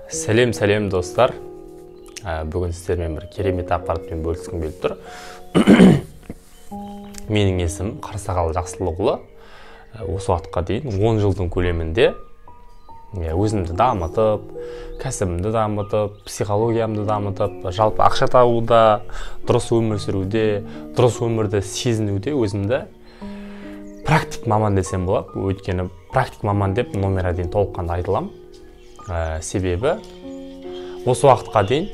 Сәлем, сәлем достар. Бүгін сіздермен бір керемет ақпаратпен бөліскім келіп тұр. Менің есімім Қарсағал Жақсылықұлы. Осы уақытқа дейін 10 жылдың көлемінде өзімді дамытып, кәсібімді дамытып, психологиямды дамытып, жалпы ақша табуда, дұрыс өмір сүруде, дұрыс өмірді сезінуде өзімді практик маман десем болады. Өйткені практик маман деп номер 1 толыққанды айта аламын. Себебі осы уақытқа дейін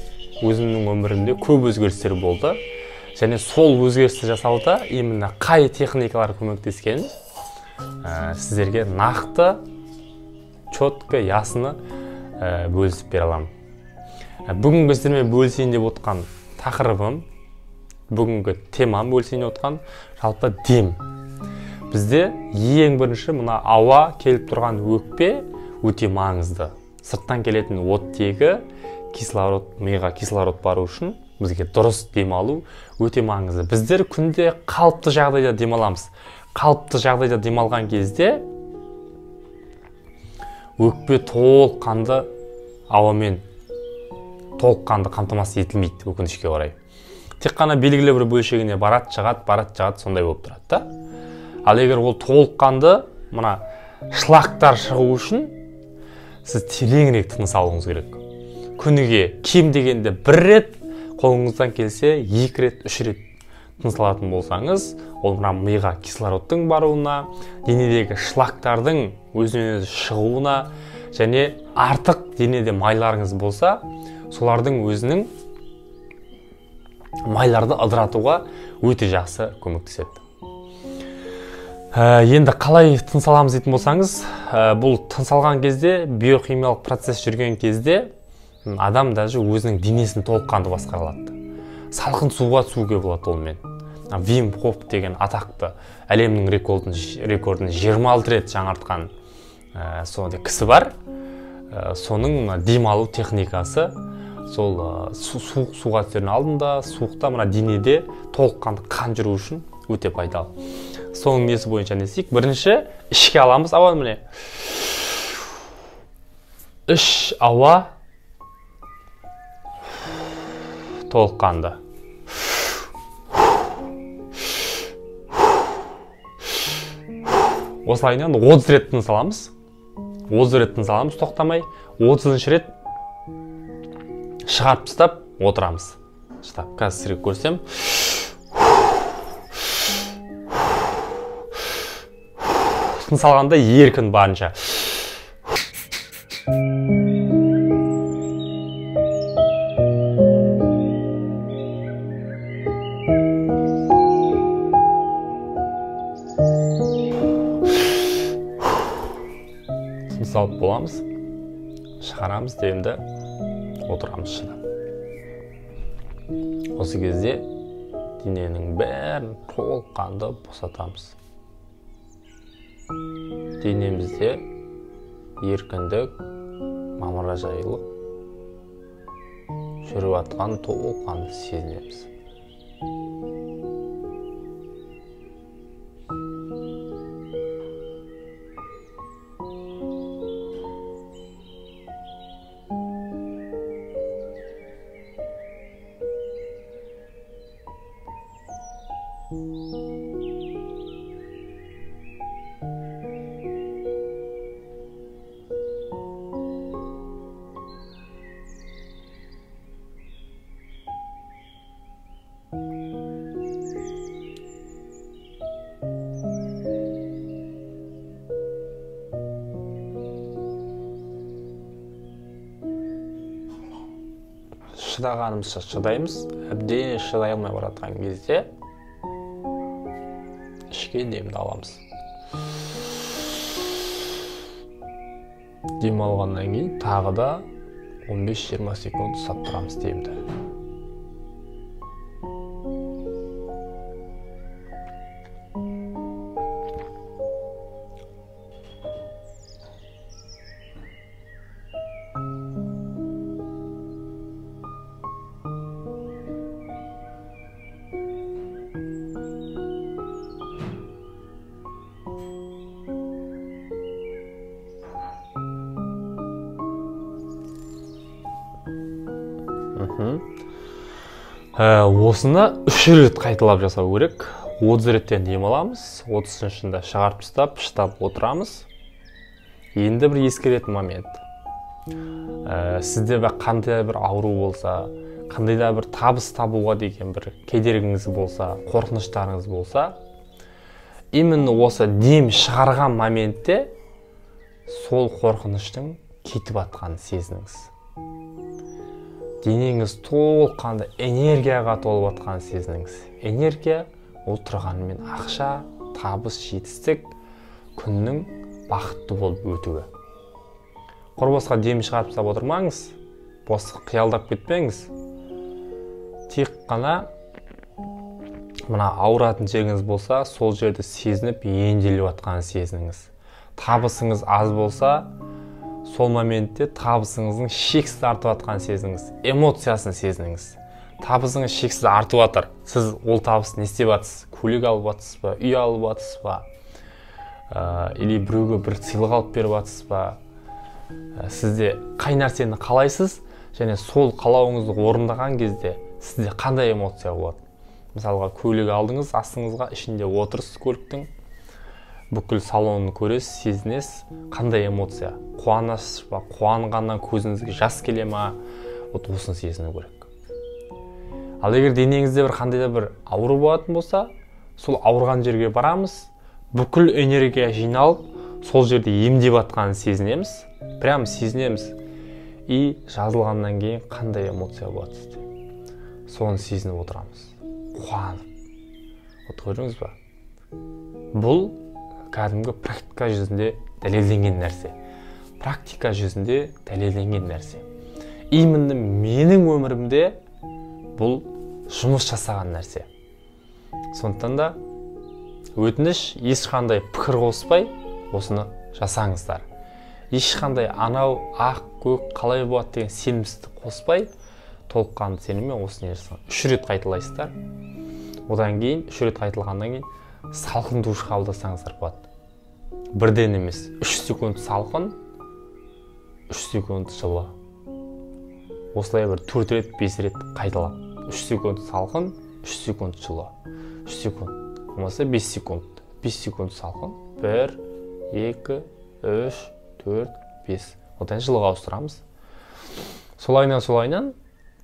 өзімнің өмірімде көп өзгерістер болды. Және сол өзгерісті жасауда именно қай техникалар көмектескенін сіздерге нақты, четко, ясно бөлісіп бере аламын. Бүгінгі сіздермен бөлісейін деп отқан тақырыбым, бүгінгі темам бөлісейін деп отқан жалпы дем. Бізде ең бірінші мына ауа келіп тұрған өкпе өте маңызды. Сырттан келетін оттегі, кислород, миға кислород бару үшін бізге дұрыс дем алу өте маңызды. Біздер күнде қалыпты жағдайда дем аламыз. Қалыпты жағдайда дем алған кезде өкпе толыққанды ауамен толыққанды қамтамасыз етілмейді, өкінішке орай. Тек қана белгілі бір бөлшегіне барады, шығады, барады, шығады, сондай болып тұрады да. Ал егер ол толыққанды мына шлактар шығу үшін сіз тереңірек тыныс алуыңыз керек. Күніге кем дегенде бір рет, қолыңыздан келсе 2 рет, 3 рет тыныс алатын болсаңыз, ол мына миға кислородтың баруына, денедегі шлактардың өзінен өзі шығуына және артық денеде майларыңыз болса, солардың өзінің майларды ыдыратуға өте жақсы көмектеседі. Енді қалай тыныс аламыз дейтін болсаңыз, бұл тыныс алған кезде, биохимиялық процесс жүрген кезде адам даже өзінің денесін толыққанды басқара алады. Салқын суға түсуге болады онымен. Вим Хоф деген атақты әлемнің рекордын 26 рет жаңартқан сондай кісі бар. Соның дем алу техникасы сол суық суға түсердің алдында, суықта мына денеде толыққанды қан жүру үшін өте пайдалы. Соның несі бойынша не істейік? Бірінші ішке аламыз ауаны, міне. Іш ауа толыққанды. Осылайынан 30 рет тыныс аламыз. 30 рет тыныс аламыз тоқтамай. 30-шы рет шығарып тастап отырамыз. Шыдап, қазір сіздерге көрсем. Тыныс алғанда еркін барынша. Тыныс алып боламыз, шығарамыз демді, отырамыз шыдап. Осы кезде дененің бәрін толыққанды босатамыз. Денемізде еркіндік, мамыражайлық жүріп жатқан толыққанды сезінеміз. Шыдағанымызша шыдаймыз, әбден шыдай алмай баратқан кезде ішке демді аламыз. Дем алғаннан кейін тағы да 15-20 секунд ұстап тұрамыз демді. Осыны 3 рет қайталап жасау керек. 30 реттен дем аламыз, 30-шында шығарып тастап, шыдап отырамыз. Енді бір ескеретін момент. Сізде бір қандай бір ауру болса, қандай да бір табыс табуға деген бір кедергіңіз болса, қорқыныштарыңыз болса, именно осы дем шығарған моментте сол қорқыныштың кетіп атқанын сезініңіз. Денеңіз толыққанды энергияға толып атқанын сезініңіз. Энергия ол тұрғанымен ақша, табыс, жетістік, күннің бақытты болып өтуі. Құр босқа дем шығарып тастап отырмаңыз, бос қиялдап кетпеңіз. Тек қана мына ауыратын жеріңіз болса, сол жерді сезініп, емделіп жатқанын сезініңіз. Табысыңыз аз болса, сол моментте табысыңыздың шексіз артып жатқанын сезініңіз, эмоциясын сезініңіз. Табысыңыз шексіз артып жатыр. Сіз ол табысты не істеп жатсыз? Көлік алып жатсыз ба, үй алып жатсыз ба, или біреуге бір сыйлық алып беріп жатсыз ба? Сізде қай нәрсені қалайсыз және сол қалауыңызды орындаған кезде сізде қандай эмоция болады? Мысалға, көлік алдыңыз, астыңызға, ішінде отырсыз көліктің, бүкіл салонын көресіз, сезінесіз, қандай эмоция? Қуанасыз ба? Қуанғаннан көзіңізге жас келе ма? Вот осыны сезіну керек. Ал егер денеңізде бір қандай да бір ауру болатын болса, сол ауырған жерге барамыз, бүкіл энергия жиналып, сол жерде емдеп жатқанын сезінеміз, прям сезінеміз. И жазылғаннан кейін қандай эмоция болады сізде? Соны сезініп отырамыз, қуанып. Вот көрдіңіз ба? Бұл кәдімгі практика жүзінде дәлелденген нәрсе. Практика жүзінде дәлелденген нәрсе. Именно менің өмірімде бұл жұмыс жасаған нәрсе. Сондықтан да өтініш, ешқандай пікір қоспай осыны жасаңыздар. Ешқандай анау ақ көк қалай болады деген сенімсіздік қоспай, толыққанды сеніммен осыны жасаңыз. 3 рет қайталайсыздар. Одан кейін 3 рет қайталағаннан кейін салқын душ қабылдасаңыздар болады. Бірден емес, 3 секунд салқын, 3 секунд жылы. Осылай бір 4 рет, 5 рет қайталап. 3 секунд салқын, 3 секунд жылы. 3 секунд, болмаса 5 секунд. 5 секунд салқын. 1, 2, 3, 4, 5. Одан жылыға ауыстырамыз. Солайынан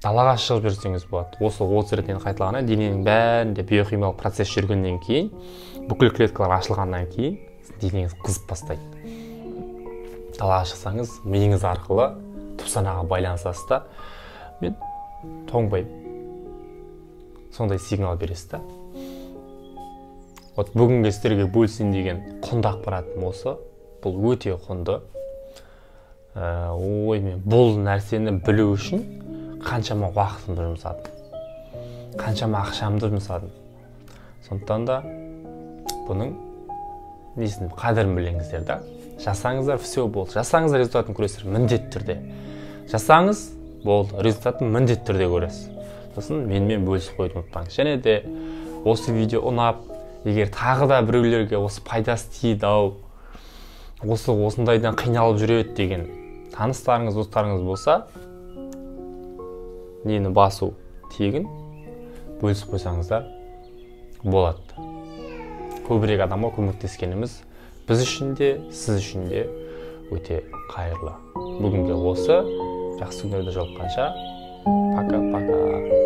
далаға шығып жүрсеңіз болады. Осы 30 реттен қайталағаннан дененің бәрінде биохимиялық процесс жүргеннен кейін, бүкіл клеткалар ашылғаннан кейін денеңіз қызып бастайды. Далаға шықсаңыз, миыңыз арқылы түпсанаға байланысасыз да, мен тоңбаймын. Сондай сигнал бересіз да. Вот бүгінгі сіздерге бөлісейін деген құнды ақпаратым осы. Бұл өте құнды. Ой, мен бұл нәрсені білу үшін қаншама уақытымды жұмсадым, қаншама ақшамды жұмсадым. Сондықтан да бұның несін, қадірін біліңіздер да. Жасаңыздар, все болды. Жасаңыздар, результатын көресіздер міндетті түрде. Жасаңыз, болды, результатын міндетті түрде көресіз. Сосын менімен бөлісіп қоюды ұмытпаңыз. Және де осы видео ұнап, егер тағы да біреулерге осы пайдасы тиді ау, осы осындайдан қиналып жүреді деген таныстарыңыз, достарыңыз болса, нені басу тегін, бөлісіп қойсаңыздар болады. Көбірек адамға көмектескеніміз біз үшін де, сіз үшін де өте қайырлы. Бүгінге осы, жақсы күндерде жолыққанша, пока-пока.